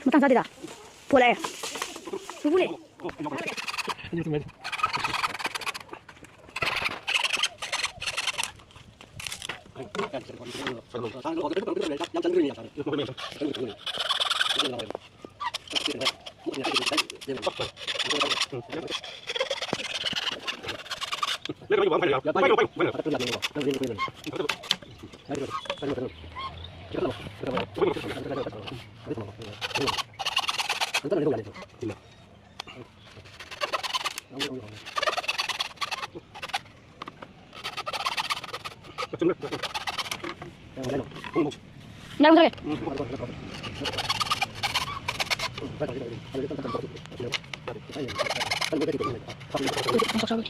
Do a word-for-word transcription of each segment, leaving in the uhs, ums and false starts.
ꯃꯇꯥꯡ ꯆꯥꯗꯦꯗ꯫ ꯐꯣꯜꯂꯛꯑꯦ꯫ ꯁꯨꯕꯨꯅꯦ꯫ ꯉꯥꯏꯈꯣ, ꯊꯝꯒꯦ꯫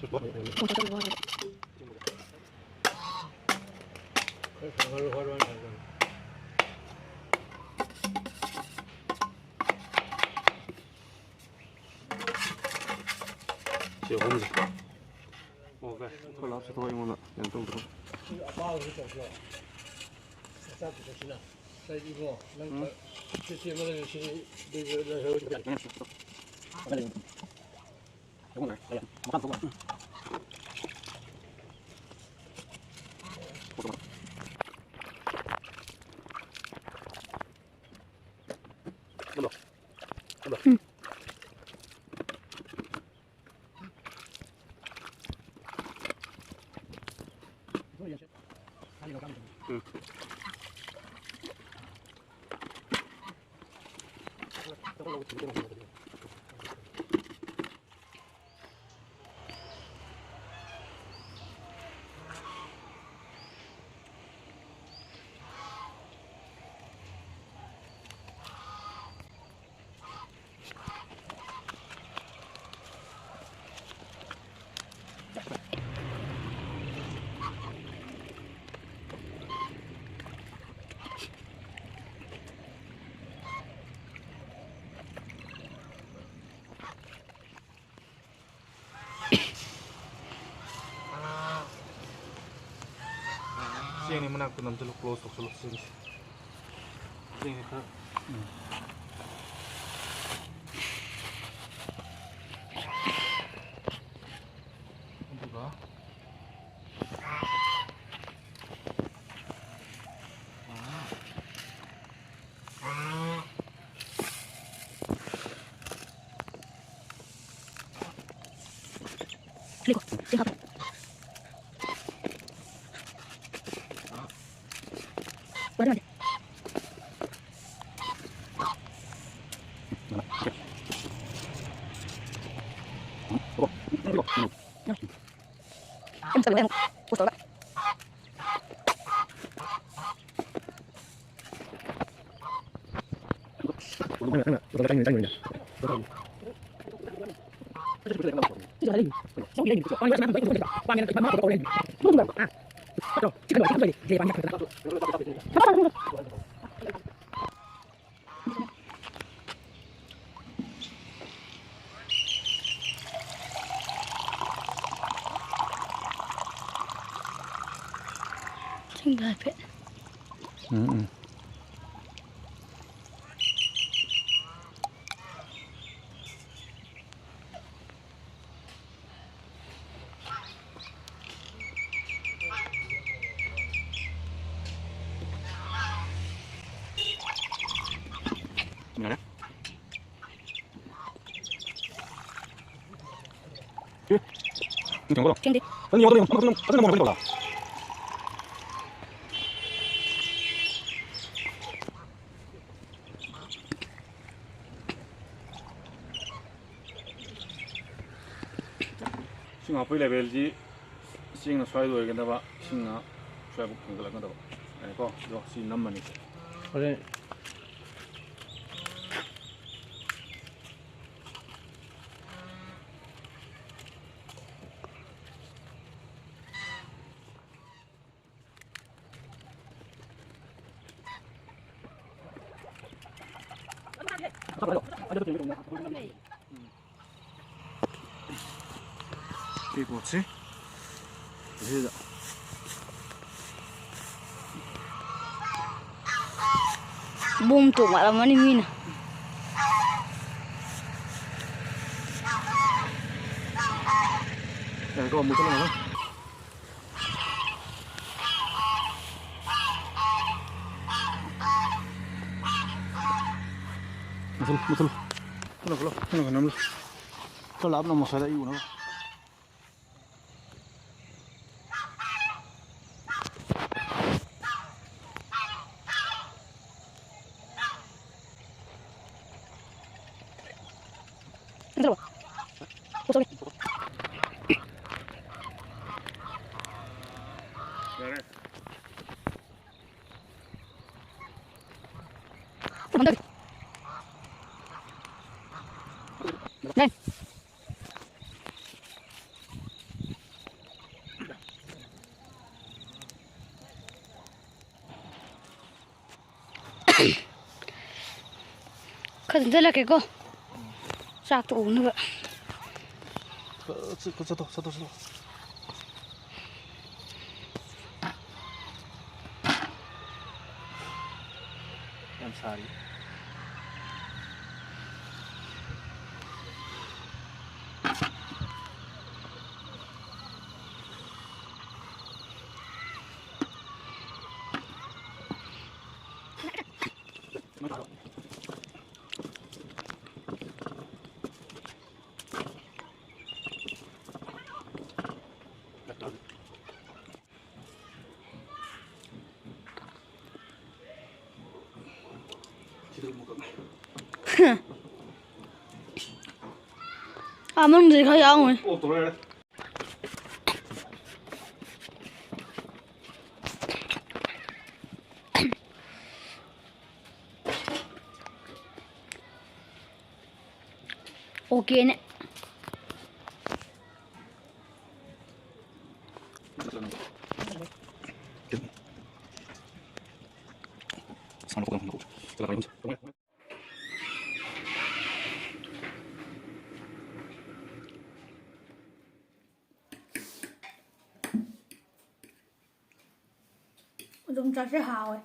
ꯁꯤ ꯑꯍꯨꯝꯁꯦ꯫ ꯑꯣ, ꯚꯥꯏ, ꯑꯩꯈꯣꯏ ꯂꯥꯞꯁꯨ ꯊꯣꯛꯑꯦ ꯑꯩꯉꯣꯟꯗ ꯀꯩꯅꯣ ꯇꯧꯗ꯭ꯔꯣ? ꯆꯦꯡꯅꯤ ꯃꯅꯥꯛꯇ ꯅꯝꯁꯤꯜꯂꯨ, close ꯇꯧꯁꯤꯜꯂꯨ ꯆꯦꯡꯁꯦ꯫ ꯆꯦꯡꯁꯦ ꯈꯔ꯫ ꯎꯝ꯫ ꯆꯤꯡꯗ ꯍꯥꯏꯐꯦꯠ꯫ ꯎꯝ, ꯎꯝ꯫ ꯌꯥꯔꯦ꯫ ꯑꯦ, ꯁꯤ ꯊꯦꯡꯕ꯭ꯔꯣ? ꯊꯦꯡꯗꯦ꯫ ꯅꯪ ꯌꯦꯡꯉꯣ, ꯅꯪ ꯐꯖꯅ ꯃꯨꯟꯅ ꯇꯧꯔꯣ꯫ ꯏꯁꯤꯡ ꯍꯥꯞꯄꯒꯤ ꯂꯦꯚꯦꯜꯁꯤ ꯆꯦꯡꯅ ꯁ꯭ꯋꯥꯏꯗ ꯑꯣꯏꯒꯗꯕ, ꯏꯁꯤꯡꯅ ꯁ꯭ꯋꯥꯏꯐꯥꯎ ꯊꯥꯡꯒꯠꯂꯛꯀꯗꯕ꯫ ꯌꯥꯔꯦꯀꯣ? ꯑꯗꯣ ꯁꯤ ꯅꯝꯃꯅꯤ꯫ ꯍꯣꯔꯦꯟ꯫ ꯁꯤ ꯄꯣꯠꯁꯤ ꯁꯤꯗ꯫ ꯕꯣꯝ ꯇꯣꯛꯂꯛꯑꯝꯃꯅꯤ ꯃꯤꯅ꯫ ꯉꯥꯏꯈꯣ, ꯑꯃꯨꯛ ꯆꯠꯂꯝꯃꯅꯤ꯫ ꯃꯨꯊꯠꯂꯨ, ꯃꯨꯊꯠꯂꯨ꯫ ꯈꯨꯠꯅ, ꯈꯨꯠꯅ, ꯈꯨꯠꯅ ꯈꯔ ꯅꯝꯂꯨ꯫ ꯈꯔ ꯂꯥꯞꯅ ꯑꯃꯨꯛ ꯁ꯭ꯋꯥꯏꯗ ꯑꯩ ꯎꯅꯕ꯫ ꯅꯠꯇ꯭ꯔꯣ? ꯄꯨꯊꯣꯛꯑꯦ꯫ ꯌꯥꯔꯦ꯫ ꯂꯩ꯫ ꯈꯔ ꯆꯪꯁꯤꯜꯂꯛꯀꯦꯀꯣ꯫ ꯆꯥꯛꯇꯣ ꯎꯅꯕ꯫ ꯆꯠꯊꯣꯛ, ꯆꯠꯊꯣꯛ, ꯆꯠꯊꯣꯛ꯫ ꯌꯥꯝ ꯁꯥꯔꯤ꯫ ꯑꯥ, ꯃꯅꯨꯡꯗꯗꯤ ꯈꯔ ꯌꯥꯎꯔꯝꯒꯅꯤ꯫ ꯑꯣꯀꯦꯅꯦ꯫ ꯑꯗꯨꯝ ꯆꯥꯁꯦ, ꯍꯥꯎꯋꯦ꯫